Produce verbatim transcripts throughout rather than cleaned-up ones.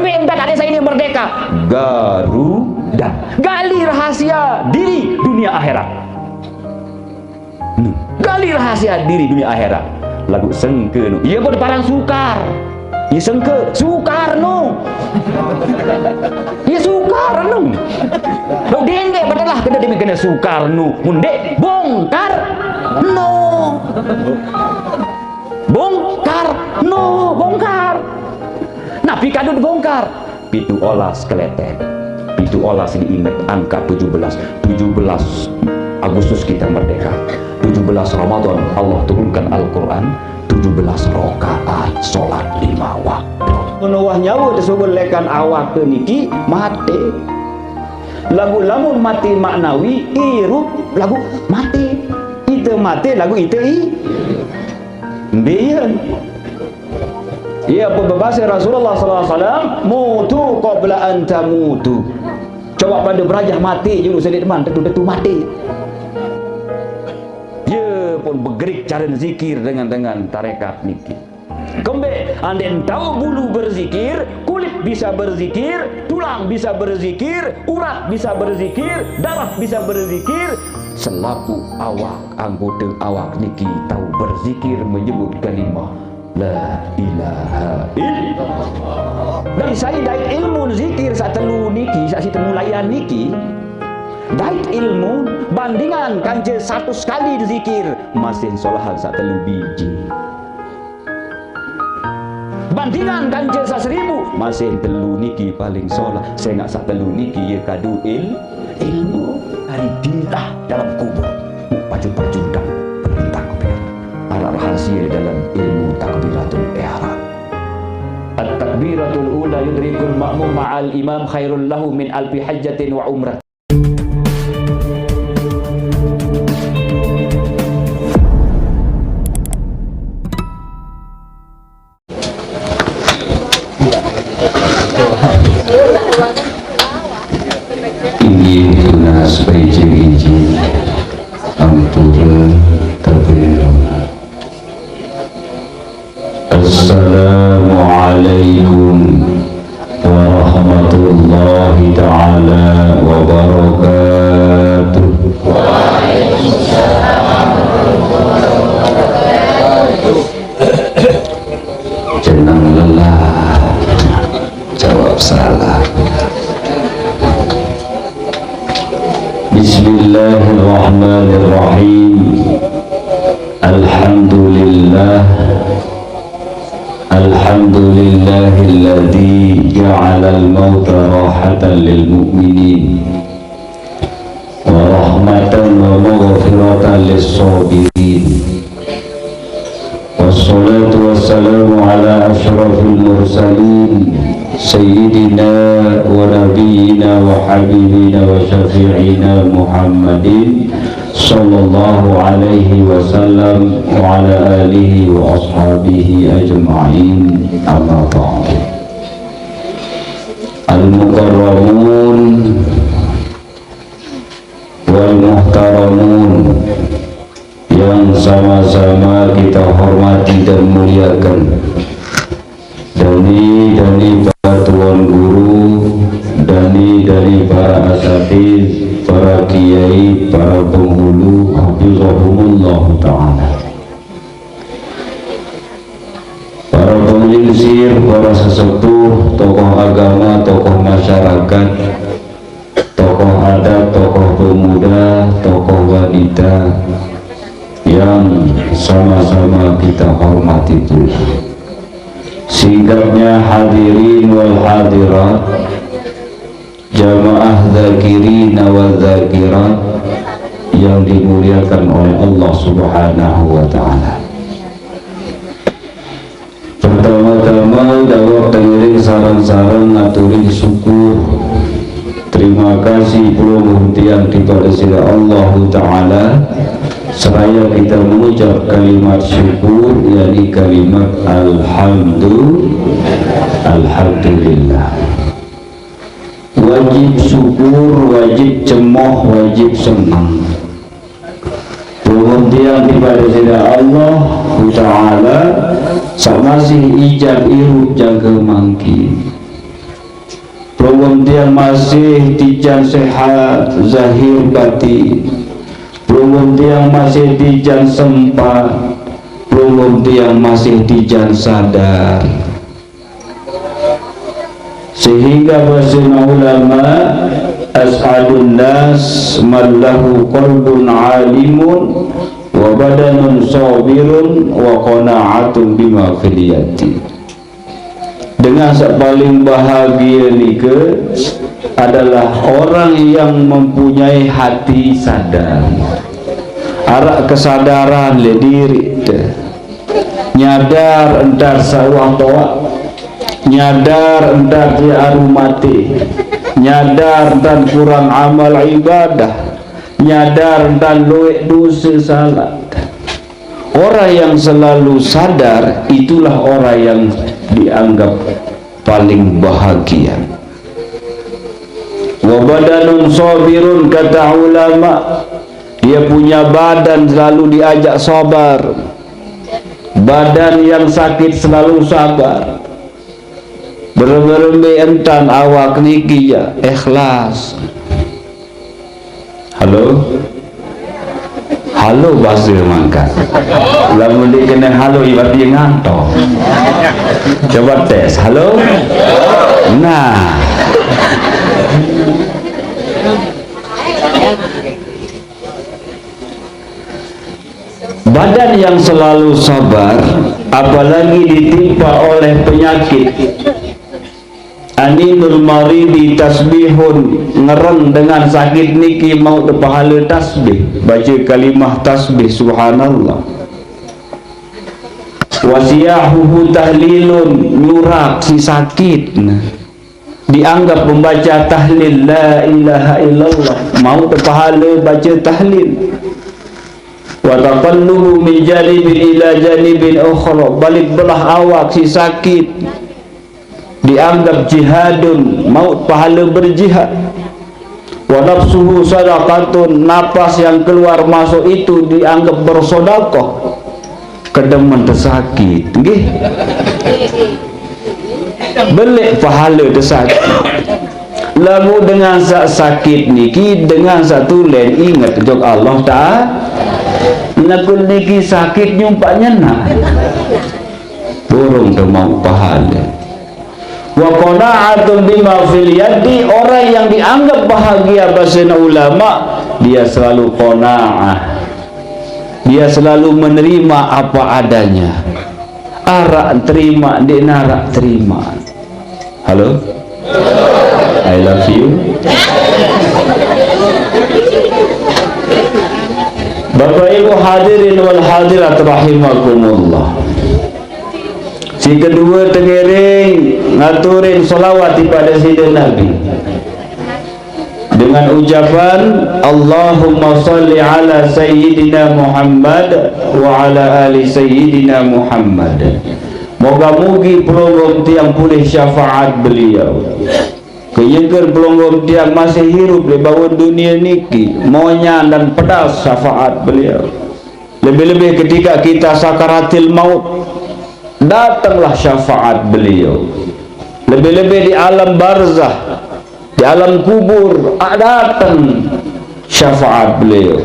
Pentas Desa ini merdeka. Garuda. Gali rahasia diri dunia akhirat. Hmm. Gali rahasia diri dunia akhirat. Lagu sengke nu. Iya pun parang sukar. Iya sengke Sukarno. Iya Sukarno. Lo dende betelah kena demi kena Sukarno. Munde bongkar. No. Bongkar. No, bongkar. Napi kadut bongkar? Pitu olas keletek. Pitu olas diingat angka tujuh belas. Tujuh belas Agustus kita merdeka. Tujuh belas Ramadan Allah turunkan Al-Quran. Tujuh belas rakaat sholat lima waktu. Menuah nyawa tersebut lekan awak ke niki mati. Lagu lamun mati maknawi, irup lagu mati. Ite mati lagu ite i. Mbiyen. Iya pun bebase Rasulullah sallallahu alaihi wasallam, "Mutu qabla an tamutu." Coba pada berajah mati jeung usaha deman, tentu-tentu mati. Iya pun begerik cara zikir dengan-dengan tarekat niki. Kembe, ande entau bulu berzikir, kulit bisa berzikir, tulang bisa berzikir, urat bisa berzikir, darah bisa berzikir, selaku awak, anggota awak niki tau berzikir menyebut kalimah La ilaha illallah. Dari saya dait ilmu zikir sak telu niki, sak situ mulayan niki. Dait ilmu bandingan kance seratus kali zikir, masih solahan sak telu biji. Bandingan kance sak seribu, masih telu niki paling solah. Sengak sak telu niki ya kadu il, ilmu hari dilah dalam kubur. Pacun-pacun dan berentang. Arah rahasia dalam ilmu takbiratul ihram. At-takbiratul ula yudrikul ma'mum ma'al imam khairul lahu min alfi hajjatin wa umrah. Inggih tunas paicing izin ampura taberu. Assalamualaikum warahmatullahi taala wabarakatuh. Jeneng lelah. Jawab salah. Bismillahirrahmanirrahim. Alhamdulillah. Alhamdulillahilladzi ja'alal mauta rahatan lil mu'minin. Wa rahmatan wa maghfiratan lis-sabirin. Wassalatu wassalamu ala asyrafil mursalin, sayyidina wa nabiyyina wa habibina wa syafi'ina Muhammadin sallallahu alaihi wasallam wa ala alihi wa ashabihi ajma'in. Amma ba'du. Al-mukarramun wal muhtaramun yang sama-sama kita hormati dan muliakan. Dani-dani para tuan guru, dani-dani para asatiz, para kiai, para penghulu, hafizahumullahu ta'ala. Para penglingsir, para sesepuh, tokoh agama, tokoh masyarakat, tokoh adat, tokoh pemuda, tokoh wanita yang sama-sama kita hormati pula. Singkatnya, hadirin wal hadirat, jamaah zakirin wal zakirat yang dimuliakan oleh Allah Subhanahu wa taala. Pertama-tama, dawek tengiring sareng-sareng ngaturin syukur. Terima kasih pelungguh tiang kepada sira Allahu Ta'ala. Seraya kita mengucap kalimat syukur, yakni kalimat alhamdu-, alhamdulillah. Wajib syukur, wajib cemoh, wajib senang. Pengertian kepada sira Allah Ta'ala, samasih ijab irup jaga mangkin. Tiang masih tijan sehat zahir batin. Pelungguh tiang masih tijan sempat. Pelungguh tiang masih tijan sadar. Sehingga bahasa ulama, "As'adun nas man lahu qalbun alimun wa badanun sabirun wa qana'atun bima fil yadi." Dengan saq paling bahagia nike adalah orang yang mempunyai hati sadar. Araq kesadaran leq diriq te. Nyadar entan saq wah toaq. Nyadar entan ie aru mate. Nyadar entan kurang amal ibadah. Nyadar entan lueq dose salaq. Orang yang selalu sadar, itulah orang yang dianggap paling bahagia. Wa badanun sabirun, kata ulama, dia punya badan selalu diajak sabar. Badan yang sakit selalu sabar. Berembe-rembe entan awak niki ya ikhlas. Halo? Halo base mangkat. Lamun ndeq kene halo, berarti ngantok. Coba tes. Halo? Nah. Badan yang selalu sabar, apalagi ditimpa oleh penyakit. Aninul maridi tasbihun, ngereng dengan sakit niki mauq pahale tasbih, bace kalimah tasbih, subhanallah. Wasiyahuhu tahlilun, nyurak si sakit. Nah, dianggap membaca tahlil, la ilaha illallah, mauq pahale bace tahlil. Wa taqallubu min janibin ila janibin ukhra, balik belah awak si sakit. Dianggap jihadun, mauq pahale berjihad. Wa nafsuhu sadaqatun, napas yang keluar masuk itu dianggap bersedekah. Kedemen tesakit, nggih. Beleq pahale tesakit. Lamun dengan saq sakit niki, dengan saq tulen inget jok Allah Ta'ala. Nekul niki sakit nyumpaq nyenaq. Burung temauq pahale. Wa qana'atun bima fil yadi, orang yang dianggap bahagia, bahasane ulama, dia selalu qanaah. Dia selalu menerima apa adanya. Araq terima, ndeq naraq terima. Halo? I love you. Bapak Ibu hadirin wal hadirat rahimakumullah. Si kedue tengiring ngaturin selawat tipaq Deside Nabi dengan ucapan, "Allahumma shalli ala Sayyidina Muhammad wa ala ali Sayyidina Muhammad." Moga-mugi pelungguh tiang pulih syafaat beliau. Kenyeken pelungguh tiang masih irup leq bawon dunie niki, monyan dan pedas syafaat beliau. Lebih-lebih ketika kita sakaratil maut, datanglah syafaat beliau. Lebih-lebih di alam barzah, di alam kubur, ah, datang syafaat beliau.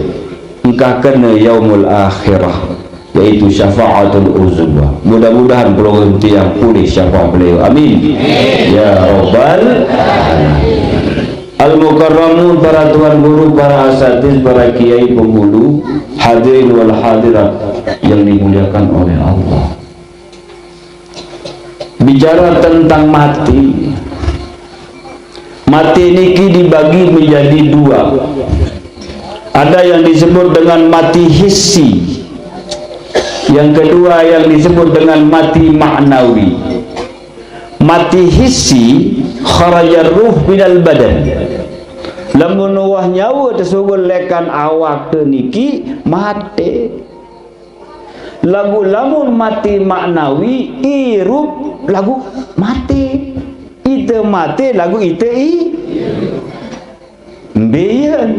Engkah kena yaumul akhirah, yaitu syafaatul uzma. Mudah-mudahan pelungguh tiang pulih syafaat beliau. Amin. Ya Rabbal Alamin. Al-Mukarramun, para tuan guru, para asatiz, para kiai penghulu, hadirin wal hadirat yang dimuliakan oleh Allah. Bicara tentang mati, mati niki dibagi menjadi dua. Ada yang disebut dengan mati hissi, yang kedua yang disebut dengan mati maknawi. Mati hissi, kharajar ruh minal badan. Lamun wah nyawe tesugul lekan awak te niki, mate. Laguq lamun mati maknawi, irup laguq mate. Ite mate laguq ite i-, mbe yen.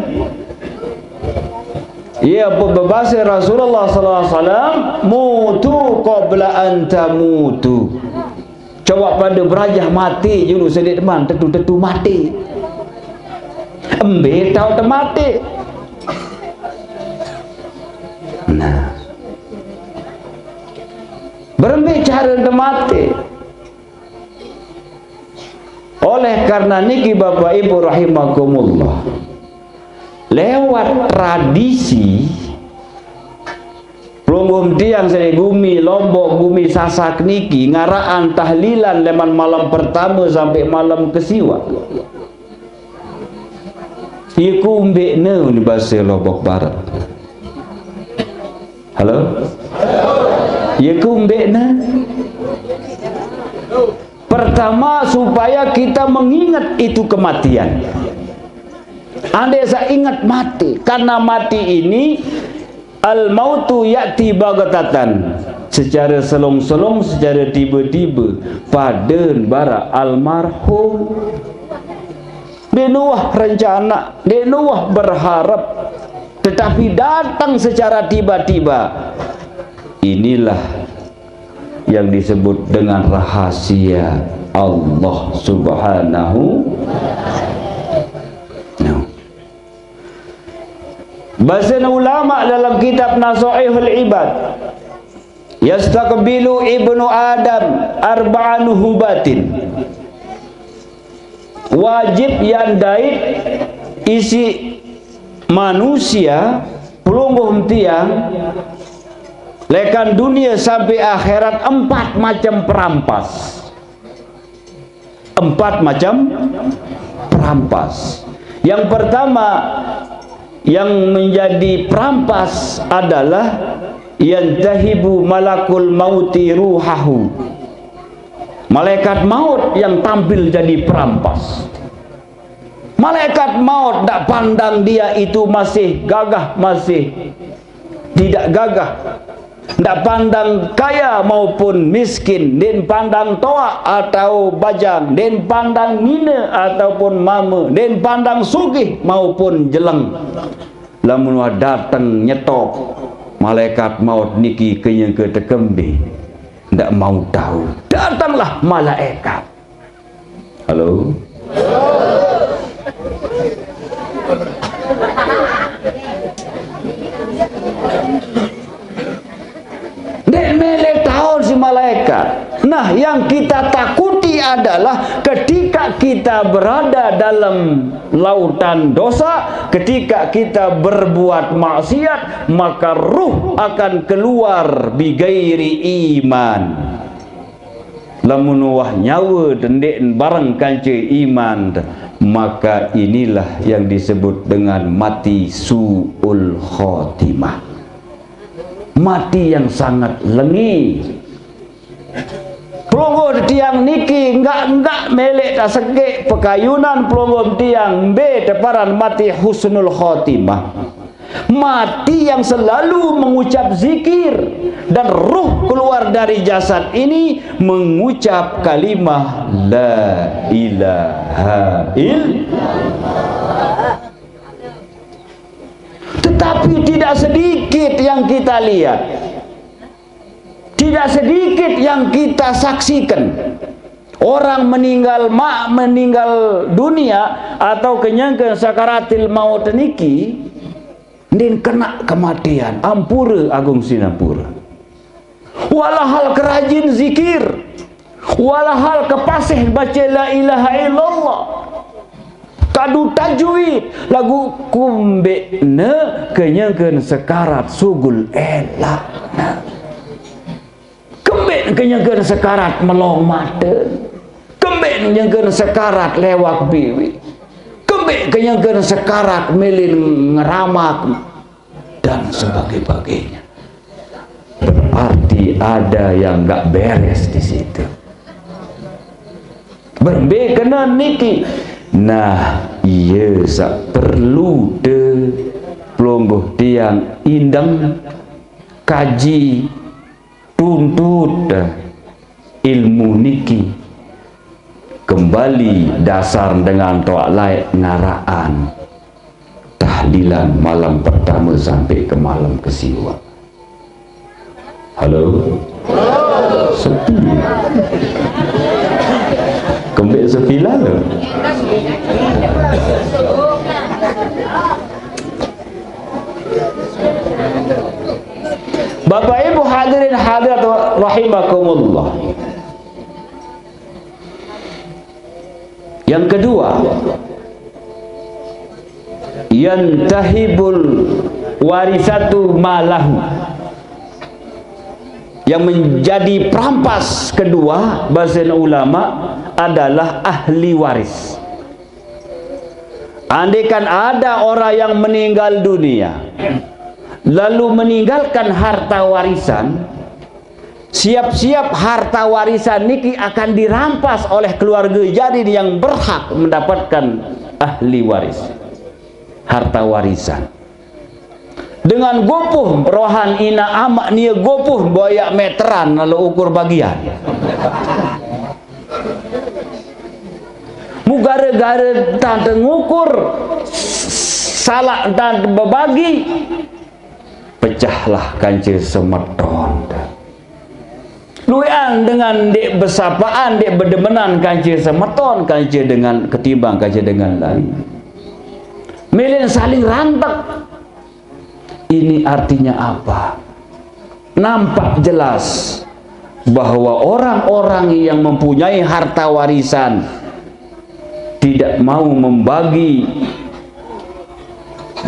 Ie ape bebase Rasulullah sallallahu alaihi wasallam, "Mutu qabla an tamutu." Coba pada berajah mati dulu sedik teman, tetu-tetu mati. Embe tau temati. Nah. Berembe cara temati. Oleh karena niki Bapak Ibu rahimakumullah, lewat tradisi Pelungguh tiang seni gumi Lombok, gumi Sasak niki ngaraan tahlilan leman malam pertama sampai malam kesiwa. Iku mbekne ni bahasa Lombok Barat. Halo? Iku mbekne. Pertama, supaya kita mengingat itu kematian. Andai saya ingat mati, karena mati ini, al mautu ya'ti baghtatan, secara selong-selong, secara tiba-tiba, paden bara almarhum. Di nuah rencana, di nuah berharap, tetapi datang secara tiba-tiba. Inilah yang disebut dengan rahasia Allah Subhanahu. Nah. Bahasa ulama dalam kitab Nasaihul Ibad, yastaqbilu ibnu Adam arba'a nuhubatin. Wajib yang dait isi manusia pelungguh tiang lekan dunia sampai akhirat empat macam perampas. Empat macam perampas. Yang pertama, yang menjadi perampas adalah yantahibu malakul mauti ruhahu. Malaikat maut yang tampil jadi perampas. Malaikat maut tak pandang dia itu masih gagah, masih tidak gagah. Ndak pandang kaya maupun miskin, din pandang toa atau bajang, din pandang nina ataupun mama, din pandang sugih maupun jeleng. Lamun wah dateng nyetok, malaikat maut niki kenyengke tekembe, ndak mau tahu. Datanglah malaikat. Halo? Ndak mele taun si malaikat. Nah, yang kita takuti adalah ketika kita berada dalam lautan dosa, ketika kita berbuat maksiat, maka ruh akan keluar bigairi iman. Lamun wah nyawa dendik bareng kanca iman, maka inilah yang disebut dengan mati su'ul khotimah. Mati yang sangat lengi. Pelungguh tiang niki enggak-enggak melek tasegek pekayunan pelungguh tiang be teparan mati husnul khotimah. Mati yang selalu mengucap zikir dan ruh keluar dari jasad ini mengucap kalimah la ilaha illallah. Tetapi tidak sedikit yang kita lihat, tidak sedikit yang kita saksikan. Orang meninggal ma-, meninggal dunia atau kenyangke sakaratil maut niki, din kena kematian, ampura agung sinampura. Walahal kerajin zikir, walahal kepasih baca la ilaha illallah, kadu tajwid, lagu kumbekne kenyangken sekarat sugul elak. Kembek kenyangken sekarat melong mata. Kembek kenyangken sekarat lewak biwi. Kembek kenyangken sekarat melin ngeramak dan sebagainya. Berarti ada yang nggak beres di situ. Berembe kena niki. Nah, iya sak perlu de pelungguh tiang indeng kaji tuntut ilmu niki kembali dasar dengan toak laik ngaraan tahlilan malam pertama sampai ke malam kesiwa. Halo? Sepi. Besok pila tu. Bapak Ibu hadirin hadirat rahimakumullah. Yang kedua, yantahibul warisatu malahu. Yang menjadi perampas kedua, bahasa ulama, adalah ahli waris. Andaikan ada orang yang meninggal dunia, lalu meninggalkan harta warisan, siap-siap harta warisan niki akan dirampas oleh keluarga jadid yang berhak mendapatkan ahli waris, harta warisan. Dengan gopoh rohan ina amak nia gopoh boyak meteran lalu ukur bagian. Mu gara-gara tante ngukur, salah tante berbagi, pecahlah kanca semeton. Luean dengan dek besapaan, dek bedemenan kanca semeton, kanca dengan ketimbang kanca dengan lain. Mele saling rantek. Ini artinya apa? Nampak jelas bahwa orang-orang yang mempunyai harta warisan tidak mau membagi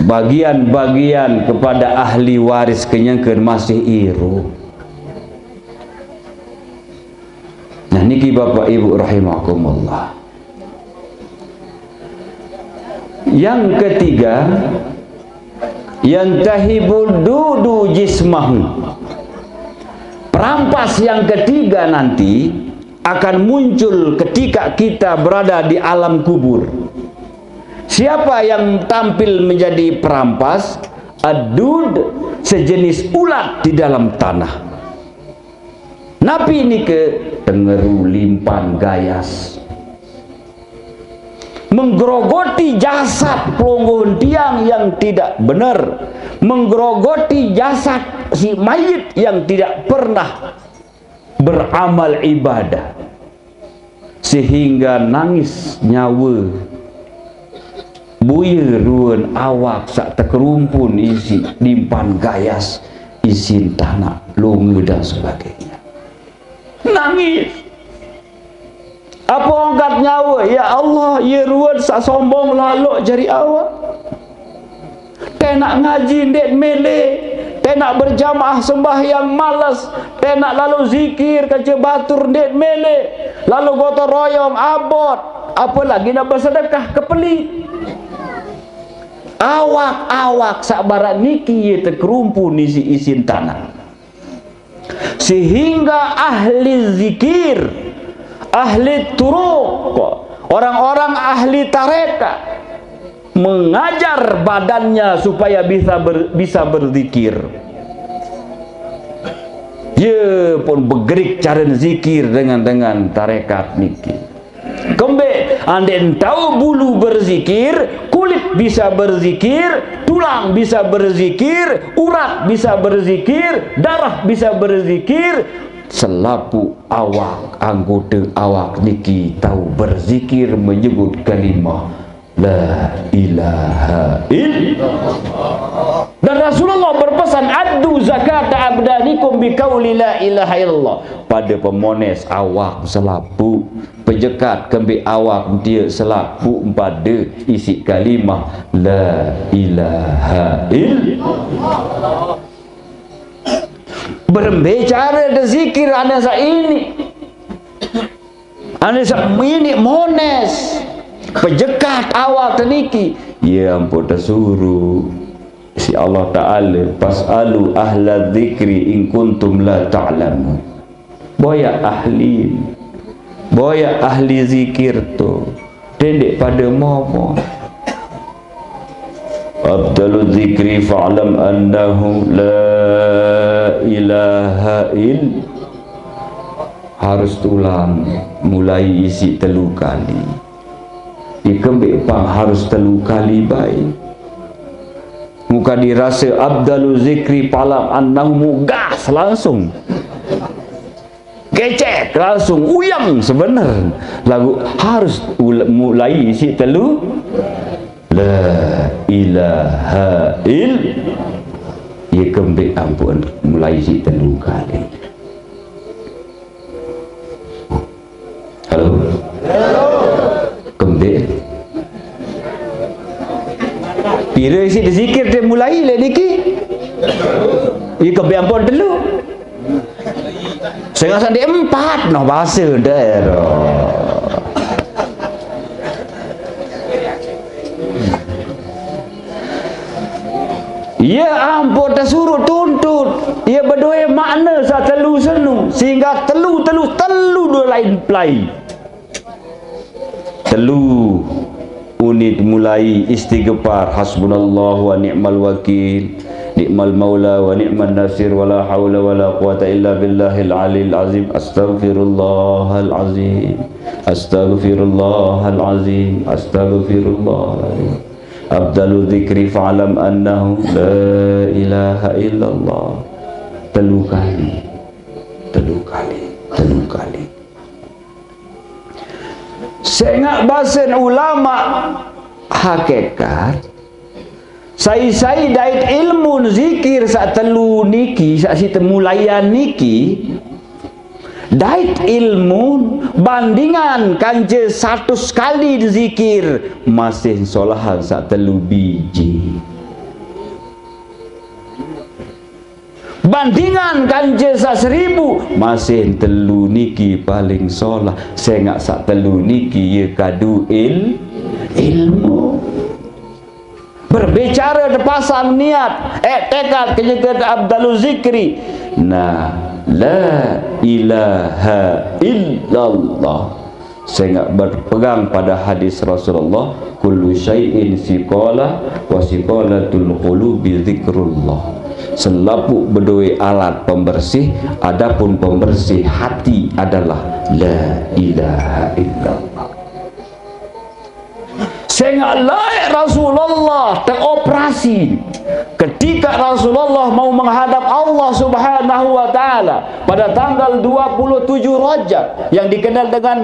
bagian-bagian kepada ahli waris kenyangkeun masih irup. Nah, niki Bapak Ibu rahimakumullah. Yang ketiga, yantahibul dudu jismahu. Perampas yang ketiga nanti akan muncul ketika kita berada di alam kubur. Siapa yang tampil menjadi perampas? Ad-dud, sejenis ulat di dalam tanah. Napi nike? Tengeru limpan gayas. Menggerogoti jasad pelungguh tiang yang tidak benar. Menggerogoti jasad si mayit yang tidak pernah beramal ibadah. Sehingga nangis nyawa. Buya ruan awak sak tekerumpun isi limpan gayas, isin tanah, longa dan sebagainya. Nangis. Apa angkat nyawa? Ya Allah, ya ruan sak sombong lalok jari awak. Tenak ngaji ndeq mele, tenak berjamaah sembahyang males, tenak lalu zikir kance batur ndeq mele, lalu gotong royong abot, apalagi nak bersedekah ke pelit. Awak-awak saq barak niki ye tekerumpu nisi isin tanaq. Sehingga ahli zikir, ahli turuq, orang-orang ahli tarekat mengajar badannya supaya bisa ber-, bisa berzikir. Ye pun begerik cara zikir dengan, dengan tarekat niki. Kembeq, andeqn tao bulu berzikir, kulit bisa berzikir, tulang bisa berzikir, urat bisa berzikir, darah bisa berzikir, selapuq awak, anggote awak niki tao berzikir menyebut kalimah la ilaha illallah. Dan Rasulullah berpesan, "Addu zakata abdanikum biqauli la ilaha illallah." Pade pemones awak selapuq, pejekat kembeq awak ntie selapuq pade isiq kalimah la ilaha illallah. Berembe care dezikir ane saq iniq? Ane saq iniq mones, pejekat awak teniki. Ye ampoq tesuruq siq Allah Taala, "Fas'alu ahla dzikri in kuntum la ta'lamun." Boyaq ahli, boyaq ahli zikir tu. Dendeq pade momo. Afdalu dzikri fa'lam annahu la ilaha ill-, harus tulang mulai isiq telu kali. Ikembeq pang harus telu kali bae. Muka dirase afdalu dzikri fa'lam annahu, gas langsung. Kecek langsung uyang sebener. Lagu harus ul-, mulai isi telu. La ilaha ill. Ya kembali ampun mulai isi telu kali. Halo? Kembali. Pira isi zikir dia mulai lek niki? Ya kembali ampun telu. Sing asal di empat, noh, bahasa daerah. Ya ampun, tersuruh tuntut. Ya bedoe makna sa telu senu. Sehingga telu, telu, telu dua lain pelai. Telu unit mulai istighfar, hasbunallah wa ni'mal wakil, ni'mal maula wa ni'man nasir, wala haula wala quwata illa billahil alil azim, astaghfirullahal azim, astaghfirullahal azim, astaghfirullahal azim. Abdalu dzikri fa'lam annahu la ilaha illallah. Telu kali. Telu kali. Telu kali. Sengak basen ulama hakikat, sai-sai dait ilmu zikir sak telu niki, sak si temulayan niki, dait ilmu bandingan kance satus kali zikir masih solahan sak telu biji. Bandingan kance sa seribu, masih telu niki paling solah. Sengak sa telu niki ye kadu il-, ilmu. Berbicara terpasang niat, eh, tekad, kenyeke abdalu zikri. Nah, la ilaha illallah. Sengak berpegang pada hadis Rasulullah, kullu syai'in siqala wa siqalatul qulubi zikrullah. Selapuk bedoe alat pembersih, adapun pembersih hati adalah la ilaha illallah. Sengak lae Rasulullah teroperasi. Ketika Rasulullah mau menghadap Allah Subhanahu wa Ta'ala pada tanggal dua puluh tujuh Rajab, yang dikenal dengan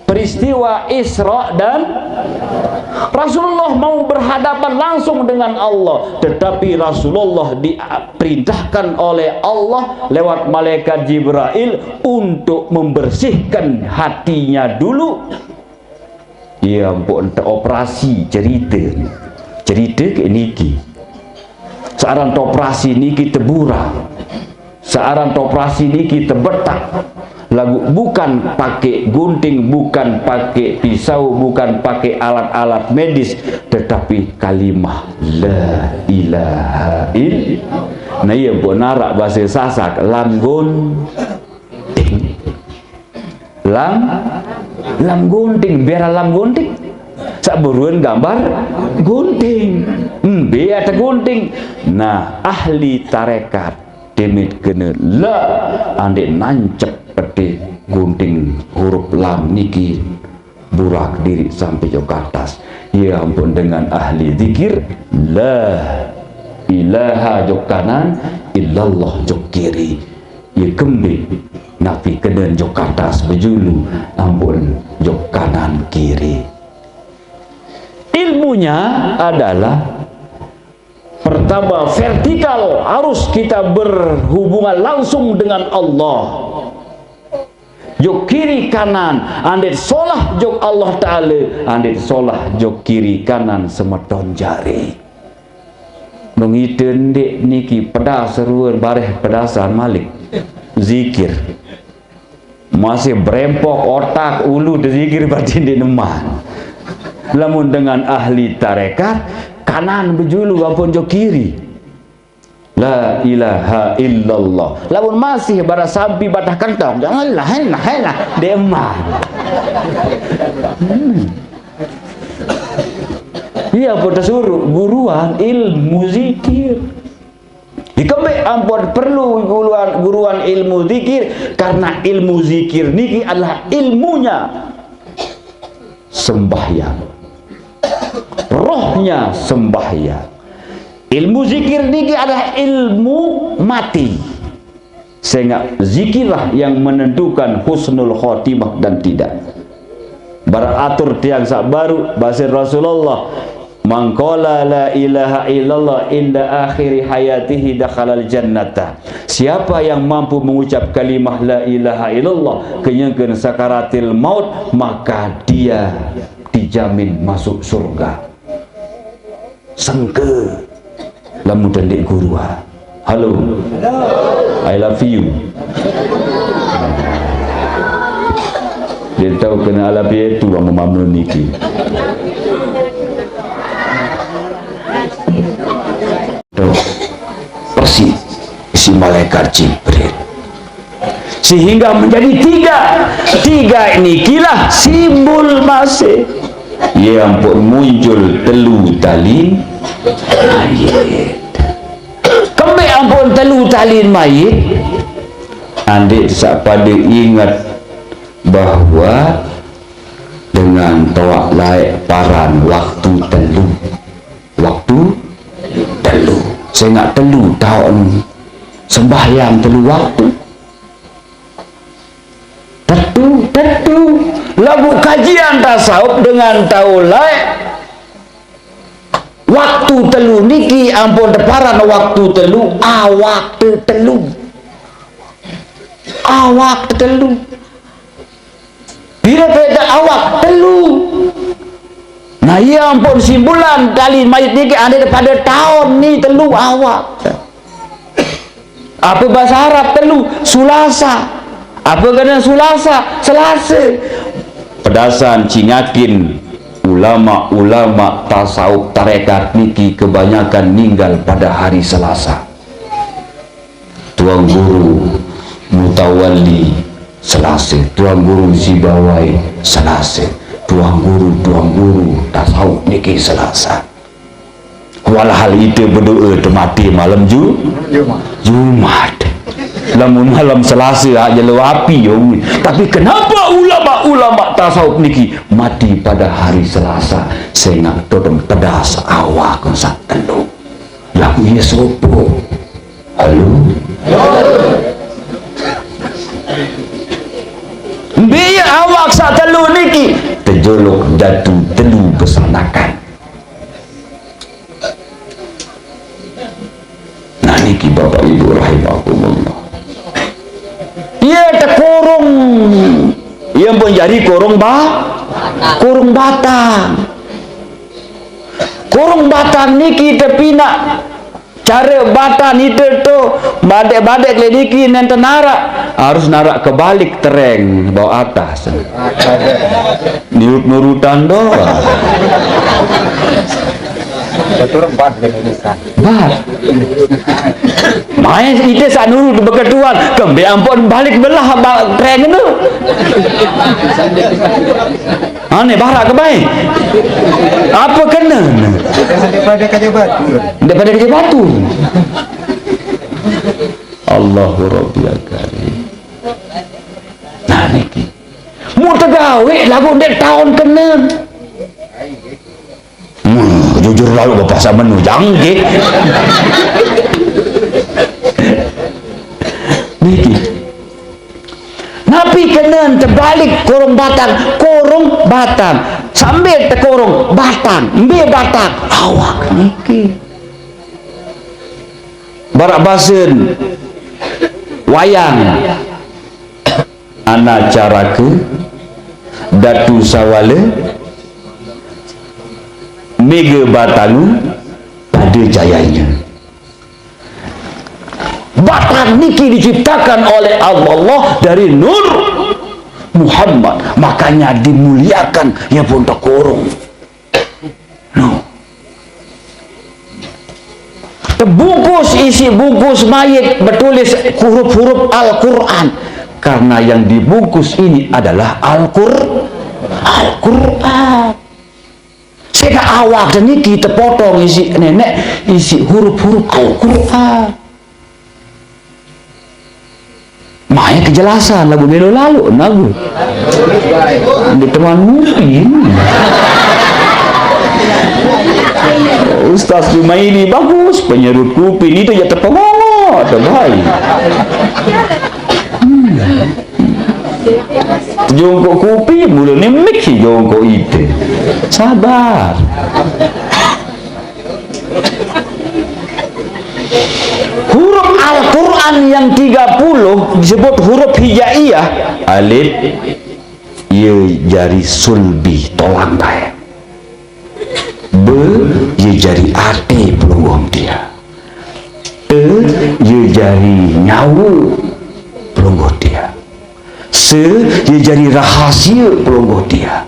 peristiwa Isra dan Rasulullah mau berhadapan langsung dengan Allah, tetapi Rasulullah diperintahkan oleh Allah lewat malaikat Jibril untuk membersihkan hatinya dulu. Iya, mpok ente operasi cerita. Cerita ke niki. Searan operasi niki teburang. Searan operasi niki tebetak. Lagu bukan pakai gunting, bukan pakai pisau, bukan pakai alat-alat medis, tetapi kalimah la ilaha ill. Nah, iya, mpok narak bahasa Sasak, lam gunting. Lam, lam gunting, biar lam gunting. Sak buruan gambar gunting. Mbe ate gunting. Nah, ahli tarekat demit kena la ande nancep pete gunting huruf lam niki burak diri sampai jok atas. Ya ampun, dengan ahli zikir la ilaha jok kanan, illallah jok kiri. Ye kembe napi kenen jok atas bejulu, ampun jok kanan kiri. Ilmunya adalah pertama vertikal, harus kita berhubungan langsung dengan Allah. Jok kiri kanan, andet solah jok Allah Ta'ala, andet solah jok kiri kanan semeton jari. Nong ite ndik niki pedas seruan bareh pedasan malik. Zikir. Masih berempok otak ulu de zikir berarti ndik neman. Lamun dengan ahli tarekat, kanan bejulu ampun jok kiri. La ilaha illallah. Lamun masih bara sampi batah kentong, janganlah, henlah, henlah, deman. Hmm. Iya, pun tersuruh guruan ilmu zikir. Dikembe ampun perlu guruan, guruan ilmu zikir, karena ilmu zikir niki adalah ilmunya sembahyang. Rohnya sembahyang. Ilmu zikir niki adalah ilmu mati. Sehingga zikirlah yang menentukan husnul khotimah dan tidak. Baratur tiang saq baruq, base Rasulullah, "Man qala la ilaha illallah inda akhiri hayatihi dakhalal jannata." Siapa yang mampu mengucap kalimah la ilaha illallah kenyengken sakaratil maut, maka dia dijamin masuk surga. Sengke. Lamun ndeq guru, ah. Halo. I love you. Dia tahu kena I love you itu sama mama niki. Tuh. Persis si malaikat Jibril. Sehingga menjadi tiga. Tiga nikilah simbol masih. Ye ampun muncul telu talin mayit. Kembeq ampun telu talin mayit? Andeq saq pade inget bahwe dengan toaq laeq paran waktu telu. Waktu telu. Sengaq telu taoqn sembahyang telu waktu. Tetu, tetu. Laguq kajian tasawuf dengan taoq laeq, waktu telu niki ampun teparan waktu telu, awak tetelu. Awak tetelu. Pire pete awak? Telu. Nah, ie ampun simbulan tali mayit niki andeq pade taoqn ni telu awak. Ape base Arab telu? Sulasa. Ape kene Sulasa? Selase. Pedasan cingakin ulama-ulama tasawuf tarekat niki kebanyakan ninggal pada hari Selasa. Tuan Guru Mutawalli Selase, Tuan Guru Sibawai Selase, Tuan Guru, Tuan Guru tasawuf niki Selasa. Walhal ite bedoe temati malem Ju-, Jumat. Lamun malem Selase, ah, jelo api, yo. Tapi kenapa ulama-ulama tasawuf niki mati pada hari Selasa? Sengaq todong pedas awak saq telu. Laguq ie sopoq? Halo? Mbe ie awak saq telu niki? Tejolok datu telu besanakan. Nah, niki Bapak Ibu rahimakumullah. Ie tekurung. Ie mpun jari kurung ba-, kurung batang. Kurung batang niki tepinaq. Care batang ite to, badeq-badeq leq niki nenten araq, harus naraq kebalik tereng bawaq atas. Nurut-nurutan doang. Betul, empat Indonesia. Bah. Maen ite saq nurut beketuan, kembeq ampun balik belah ba-, tereng tu. Ane barak ke bae. Ape kene? Daripada kerja batu. Daripada kerja batu. Allahu Rabbi ya Karim. Nah, niki. Mu tegawe laguq ndeq taoqn kene. Hmm, jujur lalu Bapak saq menu jangke. Niki. Napi kenen tebalik kurung batang, kurung batang. Sambil tekurung batang, mbe batang? Awak niki. Barak basen wayang. Ana Carake, Datu Sawale, mega batange pade jayaine. Batang niki diciptakan oleh Allah dari Nur Muhammad, makanya dimuliakan, ya pun tekurung. No. Tebungkus isiq bungkus mayit betulis huruf-huruf Al-Qur'an. Karena yang dibungkus ini adalah Al-Qur-, Al-Qur'an. Sehingga awak niki tepotong isiq neneq, isiq huruf-huruf Al-Qur'an. Mae kejelasan laguq melo laloq nagu. Di teman mungkin. Ustaz Jumaidi bagus, penyerut kuping itu ya tepengongok. Oh, terbaik. Hmm. Jongkok kupi, mula ni mik si jongkok ite. Sabar. Huruf Al-Quran yang tiga puluh disebut huruf hijaiyah, alif, ye jari sulbi, tolang tae. Be, ye jari ate pelungguh tia. Te, ye jari nyawa pelungguh tia. Se, ye jari rahasia pelungguh tia.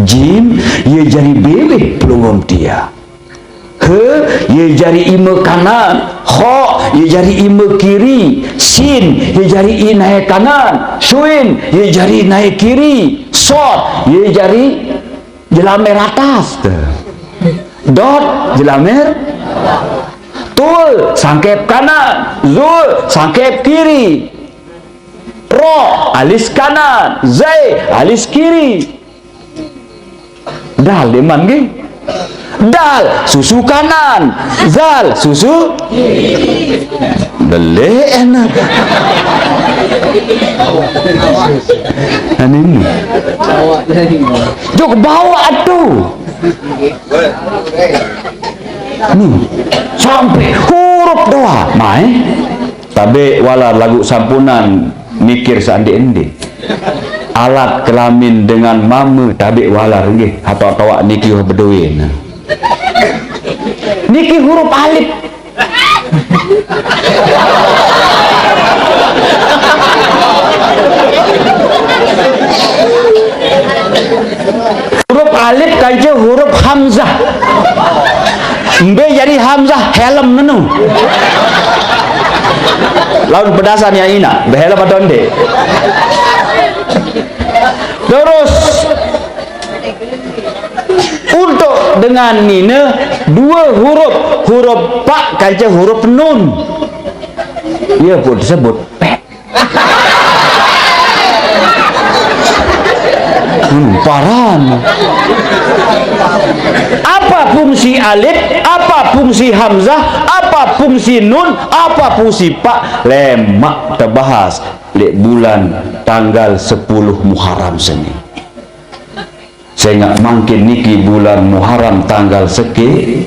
Jim, ye jari beweh pelungguh tia. He, ye jari ime kanan. Kho, ye jari ime kiri. Sin, ye jari inae kanan. Shuin, ye jari nae kiri. Sot, ye jari jelamer atas. Dot, jelamer. Tul, sangkep kanan. Zul, sangkep kiri. Ro, alis kanan. Zai, alis kiri. Dal, demen nggih. Dal, susu kanan. Zal, susu. Delek enak. Anu ni. Jok bawa tu. Ni, sampai huruf doa. Mai. Tabe walar lagu sampunan mikir seandik-endik. Alat kelamin dengan mama tabe walar nggih. Hatok-hatok niki wah bedoe nah. Niki huruf alif. Huruf alif kance huruf hamzah. Mbe jari hamzah helm nenu. Laun pedasan ya ina, behelm atau nde? Terus untuk dengan nine dua huruf, huruf pa kance huruf nun. Ia pun disebut pek. Hmm, paran. Apa fungsi alif? Apa fungsi hamzah? Apa fungsi nun? Apa fungsi pa? Lemak tebahas lek bulan tanggal sepuluh Muharram seni. Sengak mangkin niki bulan Muharram tanggal seke,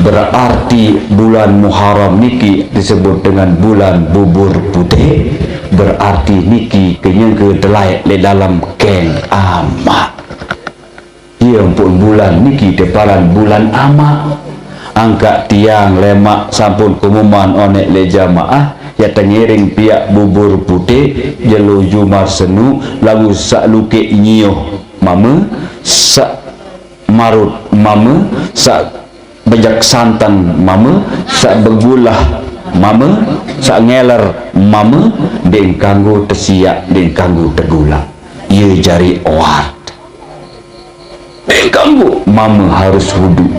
berarti bulan Muharram niki disebut dengan bulan bubur putih, berarti niki kenyengke telai le dalam keng amak. Ia pun bulan niki teparan bulan amak. Angkat tiang lemak sampun kumuman onek le jamaah, ya tengiring piak bubur putih, jelo jumar senu, lagu sak lukik nyiuh mama, sak marut mama, sak bejak santan mama, sak begulah mama, sak ngeler mama, ding kanggo tesiak, ding kanggo tegulak. Ia jari oat. Ding kanggo mama harus wudu.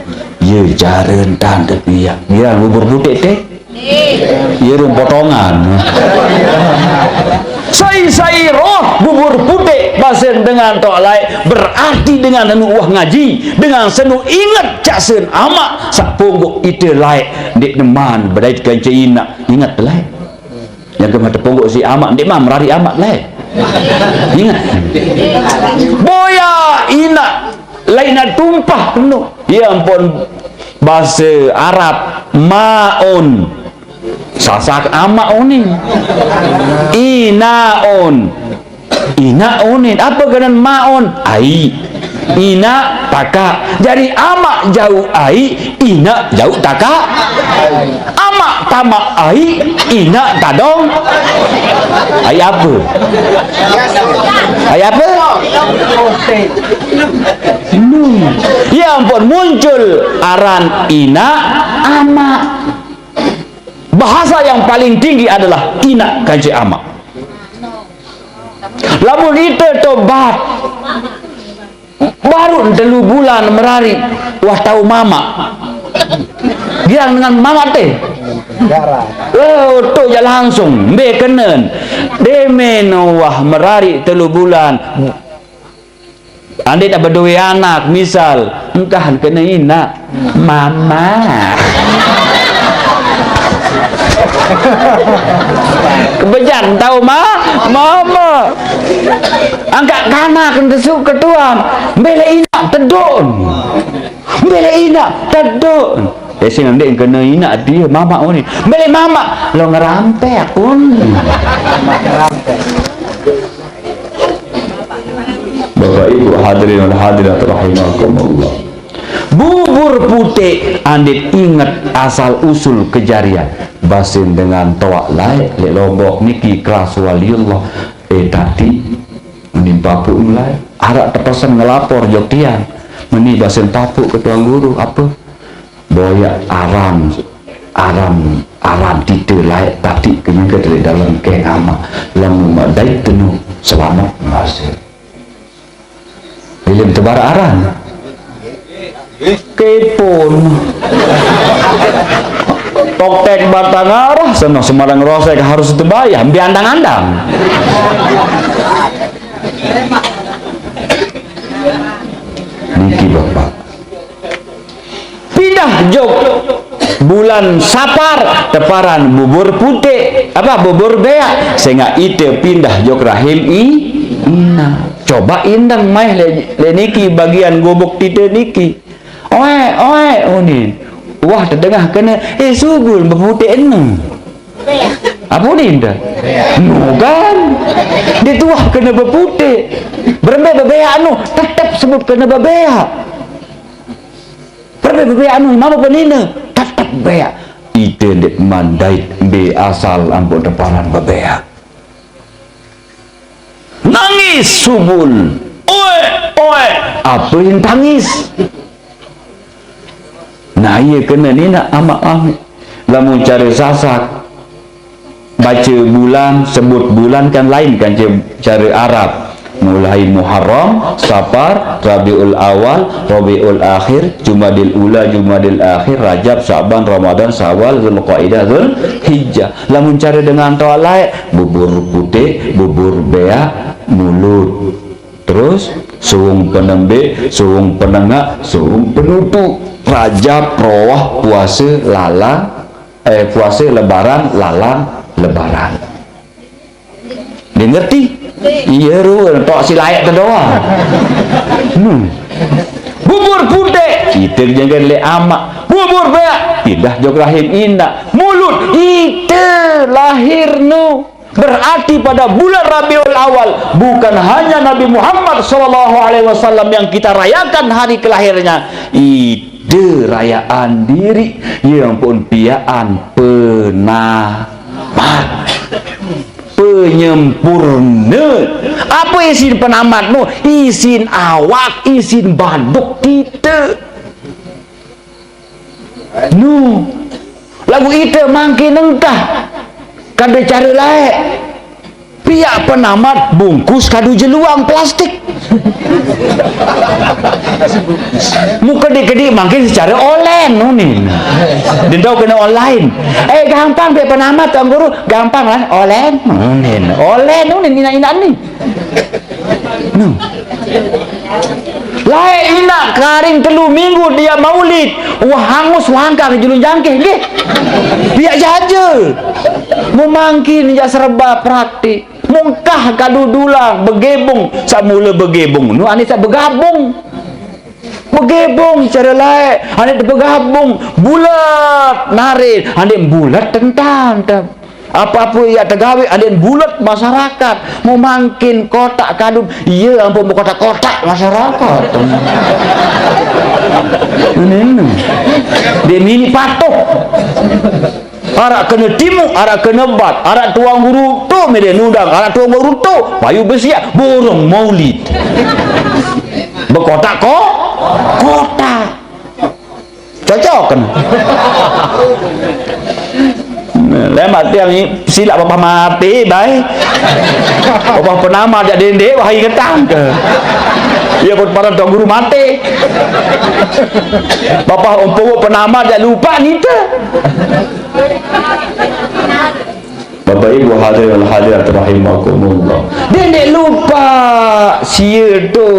Ia jaren tante piak. Giran bubur putih teh. Irung potongan. Sai-sai roh bubur putih basen dengan tok lai, berarti dengan senu uah ngaji, dengan senu inget cak sen amak sak ponggok ite lai, ndik neman bedait kance inak inget lai. Yang ke mata ponggok si amak ndik mah merari amak lai. Inget. Boya inak lai nak tumpah penuh. Ya ampun, bahasa Arab maun. Sasak amak unin. Inaun. Ina unin. Apa kena maun? Ai. Ina taka. Jadi amak jauh ai, ina jauh taka. Amak tamak ai, ina tadong. Ai apa? Ai apa? Nun. Ya ampun, muncul aran ina amak. Bahasa yang paling tinggi adalah ina kance amak. Lamun ite tobat, baru telu bulan merari, wah tau mamak. Giang dengan mamak teh. Eh, oto ja langsung, mbe kenen. Demeno wah merari telu bulan. Ande tak bedoe anak, misal, engkah kena ina, mama. Kebejan tau ma, mama. Angkat kanak tesu ketuan. Mbelek inak tedun. Mbelek inak tedun. Eh, sing ndek kena inak dia, mamak ni. Mbelek mamak, lo ngerampek pun. Bapak Ibu hadirin wal hadirat rahimakumullah. Bubur putek andit inget asal usul kejarian. Basin dengan toak laek lek Lombok niki kelas waliullah. Eh, tadi meni papuk mulai. Arak tepesan ngelapor jok tiang. Meni basin papuk ke tuan guru apa? Boyak aram, aram, aram tite laek tadi kenyengket dari dalam keng amak. Lamun mak dait tenu selamat masih. Ilim tebar aran. Kepon. Toktek batang arah, seno Semarang Rosek harus dibayar, ambil andang-andang. Niki Bapak. Pindah jok bulan Sapar, teparan bubur putek, apa, bubur beak, sehingga ite pindah jok rahim i, ina. Coba indang maeh le, le niki bagian gubuk tite niki. Oe, oe, unin. Wah, tedengah kena, eh, subul beputek enu. Apa unin dah? Nu kan? Dia tuah kena beputek. Berembe bebeak anu, tetep sebut kena bebeak. Berembe bebeak anu, mama penina, tetep beak. Ite ndik mandait be asal ampun teparan bebeak. Nangis subul. Oe, oe. Apa yang tangis? Nah, iya kena ni nak amak-amak. Lamun cara Sasak, baca bulan, sebut bulan kan lain kan ca-, cara Arab. Mulai Muharram, Safar, Rabiul Awal, Rabiul Akhir, Jumadil Ula, Jumadil Akhir, Rajab, Sa'ban, Ramadan, Syawal, Zulqaidah, Zulhijjah. Lamun cara dengan toa laek, bubur putek, bubur beak, mulut. Terus, suung penembe, suung penengak, suung penutup. Rajab, Roah, puasa, lalang, eh, puasa, Lebaran, lalang, Lebaran. Dia ngerti? Iya, ru, tok si layak tu doang. Hmm. Bubur putek, kita jangan le amak. Bubur beak, pindah jok rahim indak. Mulut, ite lahir nu. Berarti pada bulan Rabiul Awal, bukan hanya Nabi Muhammad sallallahu alaihi wasallam yang kita rayakan hari kelahirnya, ite rayaan diri, yang pun piaan penamat. Penyempurna. Apa isin penamat nu? Isin awak, isin baduk kita. Nu, lagu ite mangkin engkah kada cara laek. Piak penamat bungkus kadu jeluang plastik. Muka dikedi mangkin secara online unin. Dendau kena online. Eh, gampang piak penamat Tuan Guru, gampang lah online. Unin. Online unin inak-inak ni. Nu. Lae inak karing telu minggu dia maulid, wah hangus wangkang julun jangkih nggih. Piak jaja. Memangkin jak serba praktik. Mungkah kadu dulang begebung, samula begebung. Nu ane sak begabung. Begebung secara lae, ane begabung bulat narit, ane bulat tentang. Apa-apa ia tegawe aden bulat masyarakat. Mau mangkin kotak kadun, iya ampun berkotak-kotak masyarakat. Ini, ini. Dia mini patuh. Arak kena timu, arak kena bat, arak tuang guru tu mede nudang, arak tuang guru tu payu besiak, burung maulid. Berkotak ko, kotak. Cocok kan? Lemak tiang ni silap babah mati, bai. Babah penama jak dendek, wahai ketang ke. Ia pun para tuan guru mati. Babah umpung penama jak lupa nita. Bapak Ibu hadirin wal hadirat rahimakumullah. Dia ndak lupa sia tu.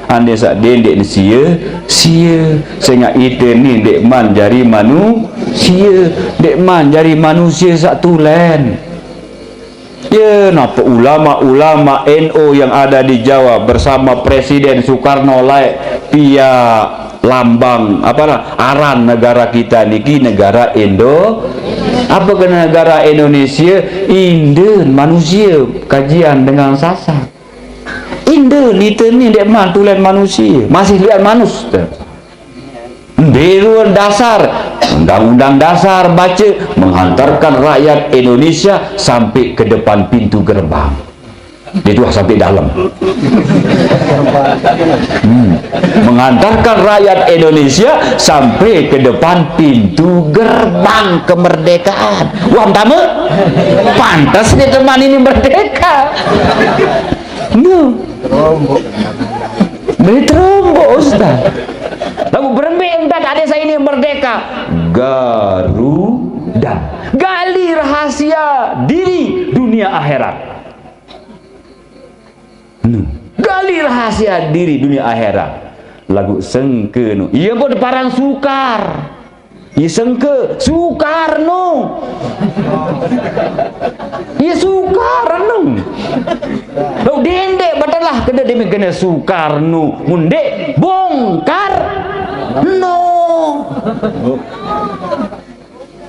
Ande saq dendeq ne sia, sia. Sengaq ite ni ndeqman jari manusie, ndeqman jari manusie saq tulen. Ye, napa ulama-ulama N U yang ada di Jawa bersama Presiden Soekarno laeq piaq lambang, apa lah, aran negara kita niki negara Indo-, apa kene negara Indonesia? Inden manusia, kajian dengan Sasak. Inden ite ni ndeqman tulen manusia, masih liat manus. Mbe ruen dasar, Undang-Undang Dasar, baca, menghantarkan rakyat Indonesia sampai ke depan pintu gerbang. Dia tuah sampai dalam. Hmm. Mengantarkan rakyat Indonesia sampai ke depan pintu gerbang kemerdekaan. Wah, pertama, pantas dia teman ini merdeka. No. Beli terombo, Ustaz. Lagu berembe entat ada saya ini merdeka. Garuda. Gali rahasia diri dunia akhirat. Nu. Gali rahasia diri dunia akhirat. Lagu sengke nu. Iya pun paran sukar. Iya sengke Soekarno. Iya Soekarno. Lo dendeq betelah kene demi kene Soekarno. Mun ndeq bongkar no.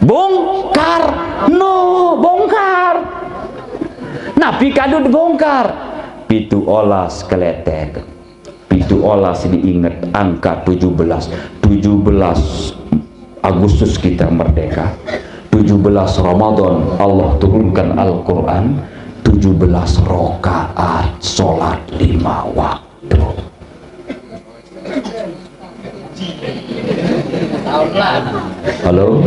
Bongkar no, bongkar. Napi kadu dibongkar? Pitu olas keletek. Pitu olas diinget angka tujuh belas. Tujuh belas Agustus kita merdeka. Tujuh belas Ramadan Allah turunkan Al-Quran. Tujuh belas rakaat sholat lima waktu. Halo?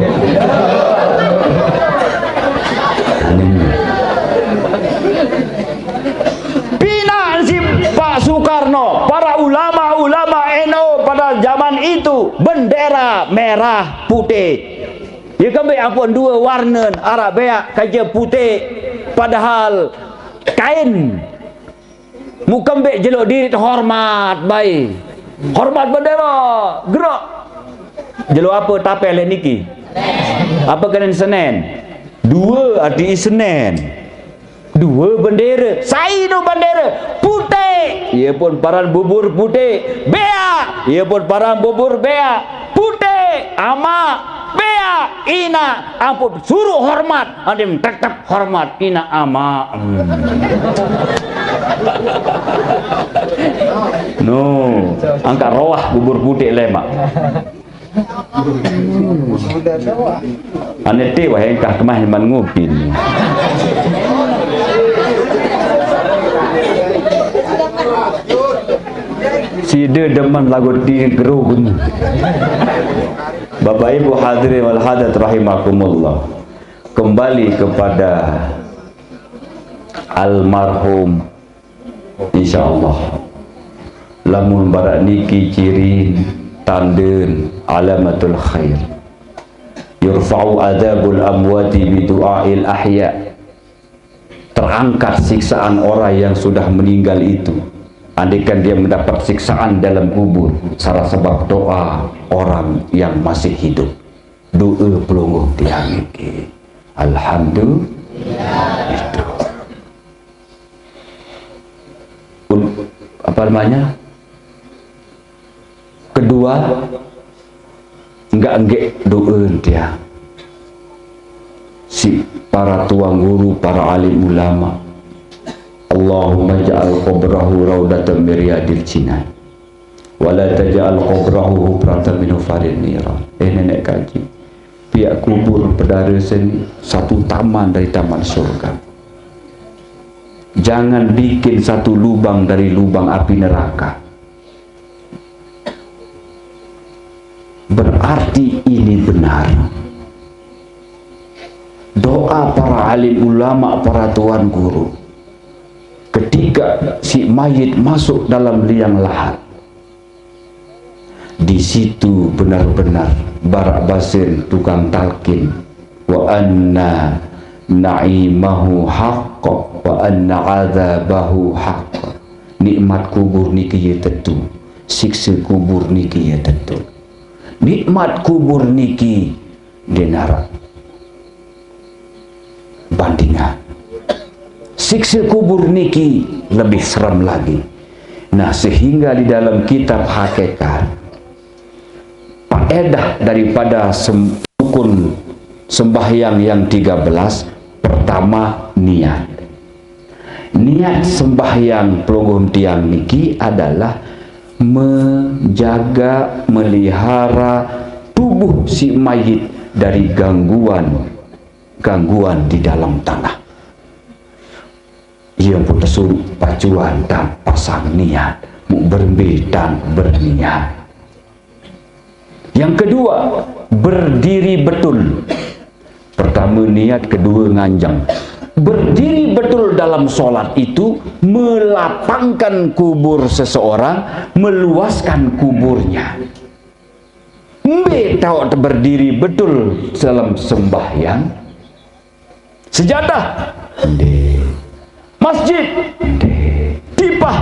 Pinaq siq Pak Soekarno, para ulama-ulama N U pada zaman itu, bendera merah putih. Ye kembeq ampun due warnen, araq beaq kance putih, padahal kain. Mukembeq jelo diriq hormat bae. Hormat bendera, gerak. Jelo ape tapel leq niki? Ape kenen Senen? Due ati Senen. Due bendere. Sai no bendere? Putih. Ie pun paran bubur putih. Beaq. Ie pun paran bubur beaq. Putih. Amaq. Beaq. Inaq. Ampun suruq hormat. Adeqm tetep hormat inaq amaq. Hmm. No, angkat roah bubur putih lemaq. Ane ti wah engkah kemah nyeman ngupin. Side demen lagu ti gerun. Bapak Ibu hadirin wal hadirat rahimakumullah. Kembali kepada almarhum, insyaallah. Lamun barak niki cirin, tanden, alamatul khair. Yurfa'u adzabul amwati bidu'ail ahya. Terangkat siksaan orang yang sudah meninggal itu. Andaikan dia mendapat siksaan dalam kubur, salah sebab doa orang yang masih hidup. Doa pelungguh tiang niki. Alhamdulillah. Itu. Un-, apa namanya? Kedua, enggak enggek doa tiang. Si para tuan guru, para alim ulama. Allahumma ja'al qabrahu raudatan min riyadil jinan. Wala taj'al qabrahu hufratan min hufarin niran. Eh, nenek kaji. Piaq kubur pedare seni satu taman dari taman surga. Jangan bikin satu lubang dari lubang api neraka. Berarti ini benar. Doa para alim ulama, para tuan guru. Ketika si mayit masuk dalam liang lahat, di situ benar-benar barak basen tukang talkin, "Wa anna na'imahu haqq, wa anna adzabahu haqq." Nikmat kubur niki ye tetu. Siksa kubur niki ya tentu. Nikmat kubur niki ndeq araq bandingan. Siksa kubur niki lebih serem lagi. Nah, sehingga di dalam kitab Hakikat, faedah daripada sem-, rukun sembahyang yang tiga belas, pertama, niat. Niat sembahyang pelungguh tiang niki adalah menjaga, melihara tubuh si mayit dari gangguan, gangguan di dalam tanah. Ia pun tesuruh pacuan dan pasang niat, mu berembe dan berniat. Yang kedua, berdiri betul. Pertama niat, kedua nganjeng. Berdiri betul dalam sholat itu melapangkan kubur seseorang, meluaskan kuburnya. Mbe taoq berdiri betul dalam sembahyang? Sejadah? Ndeq. Masjid? Ndeq. Tipah?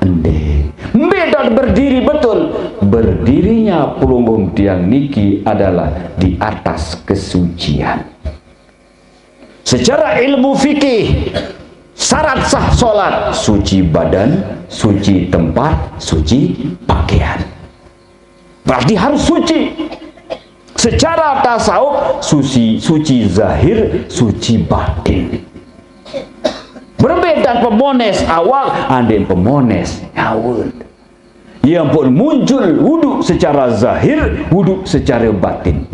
Ndeq. Mbe taoq berdiri betul? Berdirinya pelungguh tiang niki adalah di atas kesucian. Secara ilmu fikih, syarat sah sholat, suci badan, suci tempat, suci pakaian. Berarti harus suci. Secara tasawuf, suci, suci zahir, suci batin. Berbeda pemones awak, andin pemones nyawa. Ia pun muncul wudu secara zahir, wudu secara batin.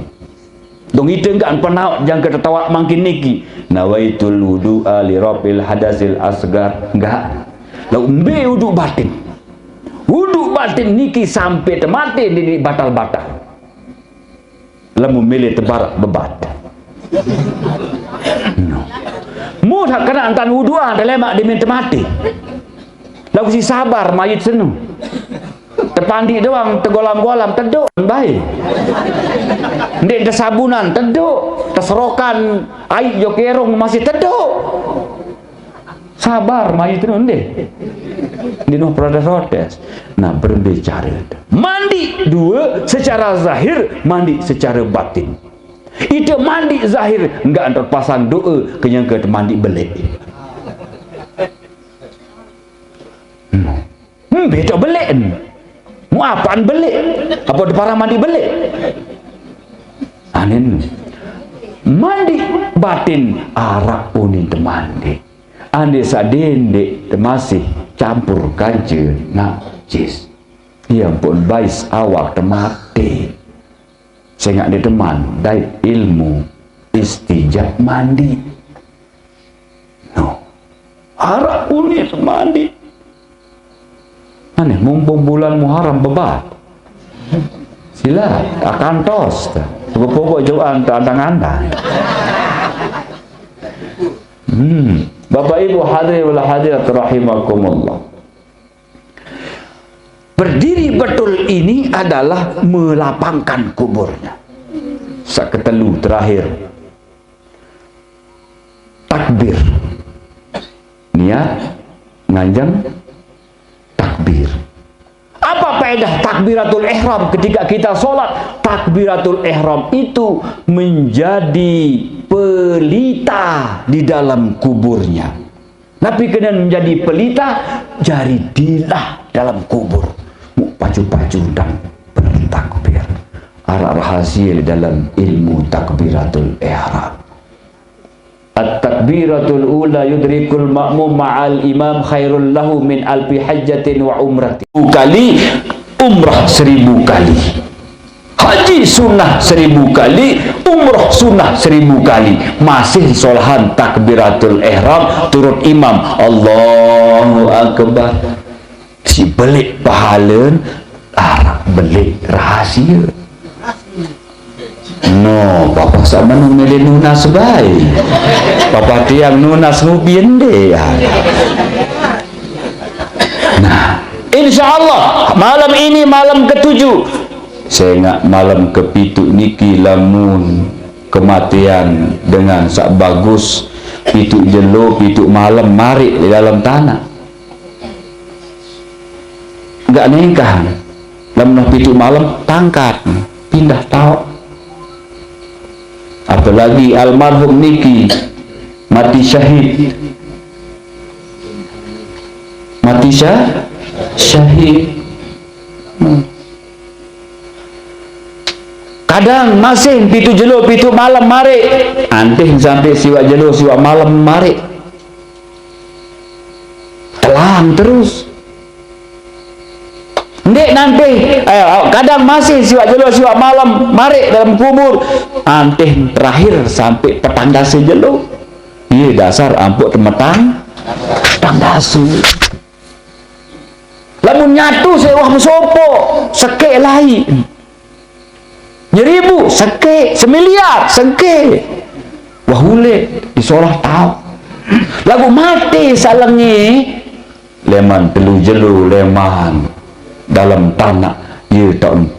Dong ite enggak penaut jangke tetawak mangkin niki. Nawaitul wudu'a li raf'il hadasil asgar. Enggak. Lalu mbe wudu batin? Wudu batin niki sampai temate niki batal-batal. Lamun mele tebarak bebat. No. Mudah kena entan wuduan, telemak dimin temate. Lagu si sabar mayit senu. Tepandik doang, tegolam-golam, teduk, baik. Ndeq tesabunan, teduk. Teserokan, aiq jo kerong masih teduk. Sabar, mayit tu ndeq. Ndeq noh protes-protes. Nah, berembe care. Mandi dua secara zahir, mandi secara batin. Ite mandi zahir, enggak terpasang doa, kenyang ke mandi belik. Hmm. Hmm, beto belik. Mu apaan belik? Apa deparah mandi belik? Anin. Mandi batin araq unin temande. Ande saq dendeq temasih campur kance najis. Ie ampun bais awak temate. Sengaq ndeq teman dait ilmu istinja mandi. No. Araq unin mandi. Aneh, mumpung bulan Muharram bebat. Sila, akan tos. Pokok-pokok jauhan tak andang-andang. Hmm. Bapak Ibu hadirin wal hadirat rahimakumullah. Berdiri betul ini adalah melapangkan kuburnya. Saq ketelu terakhir. Takbir. Niat, nganjeng, takbir. Apa faedah takbiratul ihram ketika kita sholat? Takbiratul ihram itu menjadi pelita di dalam kuburnya. Napi kenen menjadi pelita? Jari dilah dalam kubur. Mu pacu-pacu dan bertakbir. Araq rahasie dalam ilmu takbiratul ihram. At-takbiratul ula yudrikul ma'mum ma'al imam khairul lahu min alfi hajjatin wa umratin. Kali umrah seribu kali. Haji sunnah seribu kali, umrah sunnah seribu kali. Masih solahan takbiratul ihram turut imam. Allahu Akbar. Si belik pahalen, araq belik rahasie. No, papa saq menu mele nunas bae. Papa tiang nunas ngupi ende, ya. Nah, insya Allah, malam ini malam ketujuh. Sengaq malam kepituq niki lamun kematian dengan saq bagus, pituq jelo, pituq malam mariq leq dalem tanaq. Nggak nengkah. Lamun pitu malem, tangkat, pindah taoq. Apalagi almarhum niki mati syahid. Mati sya-, syahid. Hmm. Kadang masih pitu jelo, pitu malem mareq. Antih sampai siwaq jelo, siwaq malem mareq. Telang terus. Ndeq nantih, eh, kadang masih siwaq jelo, siwaq malem, mareq dalem kubur. Antih terakhir sampai petang dase jelo. Iye, dasar ampoq temetang, petang dase. Lamun nyatu sewah besopoq, sekeq lai. Nyeribu, sekeq, semiliar, sekeq. Wah, uleq, disolah taoq. Laguq mate saq lenge, leman telu jelo leman dalem tanaq, ye taoq.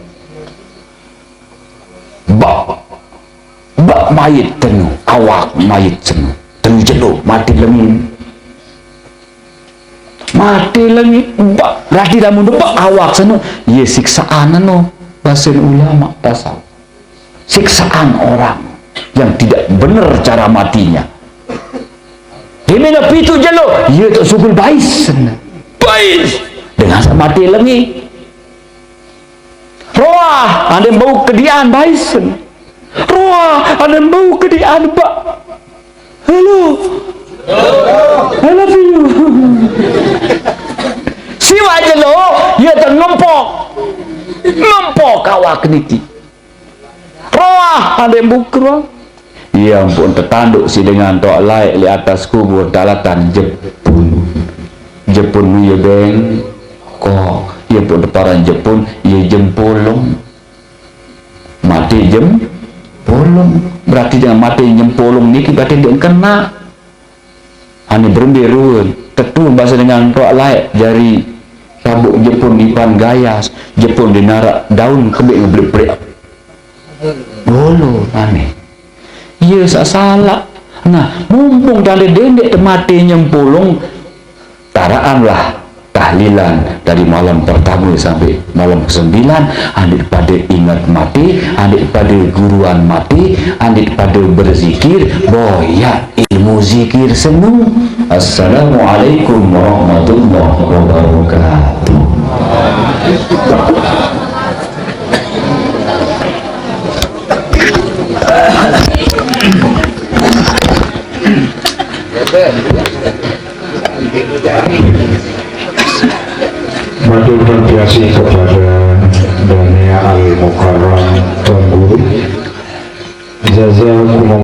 Baq, baq mayit tenu, awak mayit tenu. Telu jelo mate lenge. Mate lenge, baq, berarti lamun baq awak senu, ye siksaan eno, basen ulama tasawuf. Siksaan orang yang tidak bener cara matinya. Demene pitu jelo, ye taoq sugul baisen. Bais. Dengan saq mate lenge. Roah, ande bau kedian baisen. Roah, ande bau kedian baq. Halo. I love you. Siwaq jelo, ye taoq ngempok. Ngempok awak niki. Roah, ande bukrong. Ye ampoq tetandoq siq dengan toaq laeq leq atas kubur, talatan jepun. Jepun ye bengkok. Ye ampoq teparan jepun, ye jempolong. Mate jempolong. Berarti dengan mate jempolong niki berarti ndeq kenaq. Ane berembe ruen, tetu base dengan toaq laeq, jari sabuk jepun ipan gayas, jepun dinaraq daun kembeq ngebleq-bleq. Bolo ane. Iye saq salaq. Nah, mumpung tande dendeq temate nyempolong, taraqanlah tahlilan dari malam pertama sampai malam kesembilan, andeq pade inget mate, andeq pade guruan mate, andeq pade berzikir, boyaq ilmu zikir senu. Assalamualaikum warahmatullahi wabarakatuh. Matur terima kasih kepada Dania Al Mukarram Tuan Guru. Jazakumullah